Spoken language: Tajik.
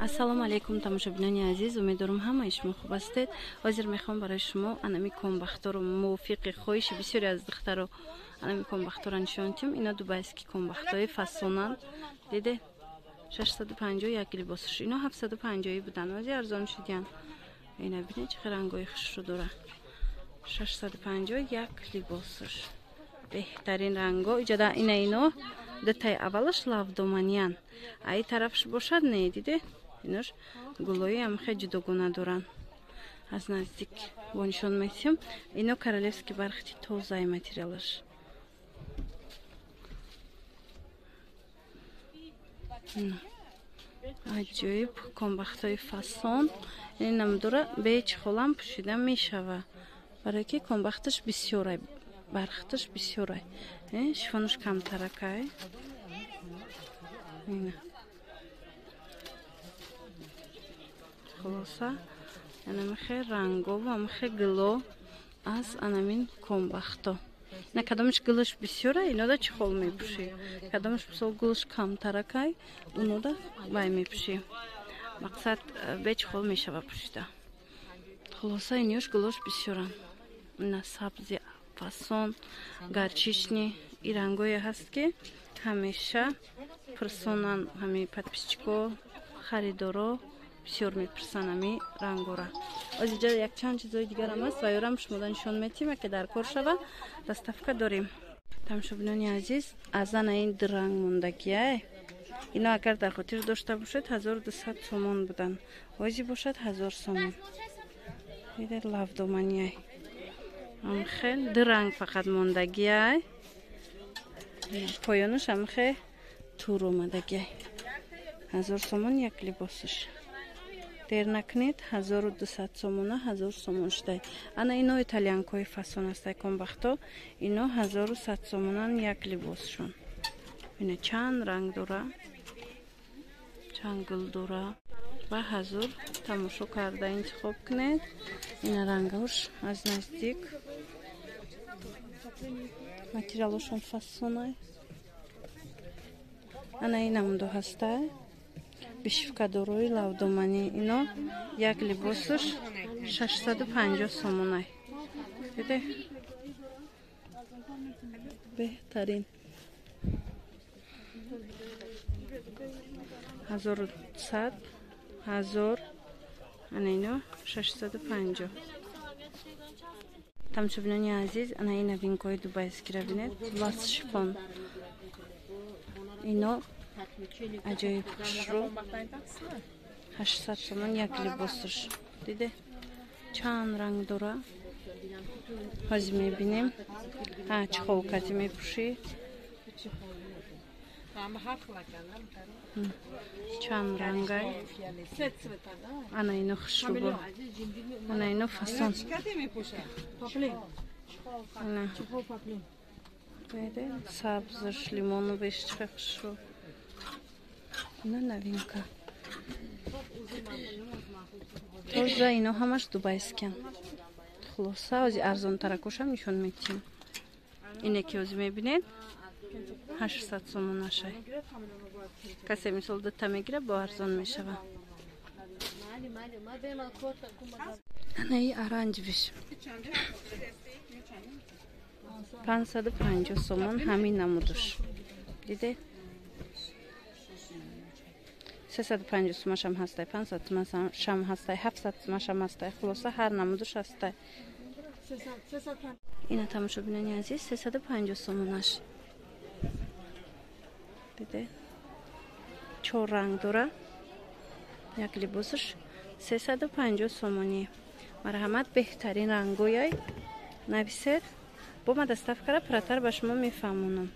Ассалому алайкум, тамошобинони азиз, умедворам ҳамаи шумо хуб ҳастед. Ҳозир мехоҳам барои шумо анами комбахторо мувофиқи хоҳиши бисёре аз духтаро анами комбахторо нишон диҳам. Ино дубайский комбахтои фасонанд. Диде? 650 як либосш. Ино 750 буданд, ҳозир арзон шудиянд. Ина бинед, чӣ рангҳои хушрӯ дора. 650 як либосш. Беҳтарин ранго. Иҷода ина ино дутаи аввалаш лавдоманиян. Аи тарафш бошад не, диде? Инош гулои ам хеле ҷудогона доранд. Аз наздик бо нишон метиҳам. Ино королевский бархати тозаи материалаш. Аҷоиб комбахтҳои фасон. Ин намудора беҳеҷ холам пӯшида мешава. Барое ки комбахташ бисёрай, бархаташ бисёрай. Шифонаш камтаракай. Ина. Хулоса, анамихе рангову амихе гило аз анамин комбахто. На кадомаш гилаш бисёра, инода чӣ хол мепӯшӣ. Кадомаш мисол гилаш камтаракай, унода вай мепӯшӣ. Мақсад беч хол мешава пӯшида. Хулоса, инош гилош бисёран. Ина сабзи фасон, горчичный, и рангое ҳаст ки ҳамеша пурсонан ҳами подписчико, харидоро бисёр мепурсанд ҳами рангора. Оз иҷа якчанд чизои дигарам аст ва ёрам шумода нишон метиҳем, яке дар кор шава, доставка дорем. Тамошобинони азиз, аз ана ин ду ранг мондагиай. Ино агар дар хотир дошта бошед, 1200 сомон буданд. Ози бошад 1000 сомон. Дидед, лавдоманиай. Амхел ду ранг фақат мондагиай. Поёнаш амхе тур омадагиай. 1000 сомон як либосаш. Дер накунед, 1200 сомона 1000 сомон шудай. Ана ино итальянкои фасон ҳастай комбахто. Ино 1100 сомонан як либосшон. Ина чанд ранг дора, чанд гул дора. Ва 1000 тамошо карда интихоб кунед. Ина рангош аз наздик. Материалошон фасонай. Ана инамдо ҳастай. Бишивкадорои лавдоманӣ. Ино як либосаш 650 сомонай. Диде? Беҳтарин. 1100, 1000, ана ино 650. Тамошобинони азиз, ана ин новинкои дубайскиро бинед. Лас шифон. Ино аҷоиб хушрӯ. 800 сомон як либосаш. Диде? Чанд ранг дора. Ҳозир мебинем. Чӣ холкати мепӯшӣ. Чанд рангай. Ана ино хушрӯ. Ана ино фасон. Ана. Сабзаш, лимоновиш чӣ хушрӯ. Ино новинка. Тоза ино ҳамаш дубайскиян. Хулоса, ози арзонтаракошам нишон метиҳем. Ине ки ози мебинед, 800 сомонашай. Касе мисол дута мегира, бо арзон мешава. Ана и оранжевиш. 550 сомон ҳамин намудуш. Диде? 350 сомашам ҳастай, 500 сомашам ҳастай, 700 сомашам ҳастай. Хулоса, ҳар намудуш ҳастай. Ина тамошобинони азиз, 350 сомонаш. Диде? Чор ранг дора. Як либосаш 350 сомонӣ. Марҳамат, беҳтарин рангояй нависед. Бо ма доставкара пурратар ба шумо мефаҳмонам.